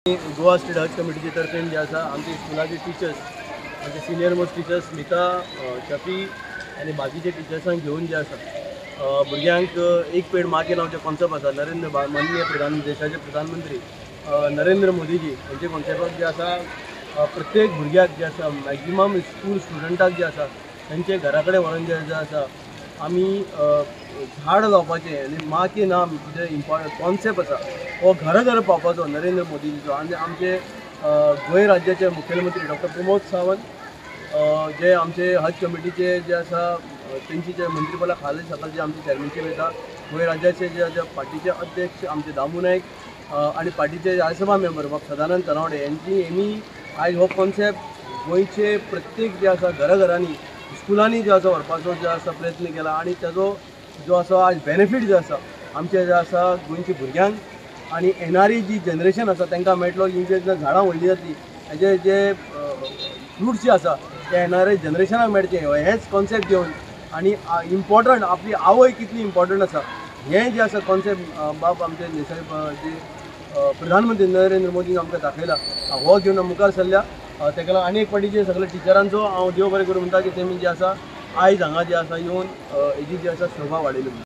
Goa state हज कमिटीचे तर्फेन जे आसा आमचे स्कुलाचे टिचर्स, आमचे senior most teachers Smita, Shafi आनी बाकीचे टिचर्सांक घेवन जे आसा भुरग्यांक एक पेड माँ के नाम जे कॉन्सेप्ट आसा, नरेंद्र माननीय प्रधान देशाचे प्रधानमंत्री नरेंद्र मोदीजी हेंचे कॉन्सेप्टाक जे आसा प्रत्येक भुरग्याक जे आसा मॅक्झिमम स्कूल स्टुडंटाक जे आसा तेंचे घरा कडेन व्हरोन जे आसा आमी झाड लावपाचें आनी माँ के नाम जे इम्पॉर्टंट कॉन्सेप्ट आसा हो घरा घरा पावपाचो नरेंद्र मोदीजीचो. आनी आमचे गोंय राज्याचे मुखेलमंत्री डॉक्टर प्रमोद सावंत जे आमचे हज कमिटीचे जे आसा तेंची जे मंत्रीपदा खाली सकयल जे आमचे चॅरमॅनशीप येता, गोंय राज्याचे जे आसा पार्टीचे अध्यक्ष आमचे दामू नायक आनी पार्टीचे राज्यसभा मेंबर बाब सदानंद तनावडे हेंची हेमी आयज हो कॉन्सेप्ट गोंयचे प्रत्येक जे आसा घराघरांनी स्कुलांनी जो आसा व्हरपाचो जो आसा प्रयत्न केला आनी ताजो जो आसा आज बेनिफीट जो आसा आमचे जे आसा गोंयच्या भुरग्यांक आनी येणारी जी जनरेशन आसा तांकां मेळटलो. ही जेन्ना झाडां व्हडलीं जातली हेजे जे फ्रुट्स जे आसा ते येणारे जनरेशनाक मेळचे हेंच कॉन्सेप्ट घेवन आनी इम्पॉर्टंट आपली आवय कितली इम्पॉर्टंट आसा हें जें आसा कॉन्सेप्ट बाब आमचे देशाचे जे प्रधानमंत्री नरेंद्र मोदीन आमकां दाखयला हो घेवन मुखार सरल्या. ताका लागून आनी एक फावटी जे सगळे टिचरांचो हांव देव बरें करूं म्हणटा की तेमी जे आसा आयज हांगा जे आसा येवन हेजी जी आसा शोभा वाडयली.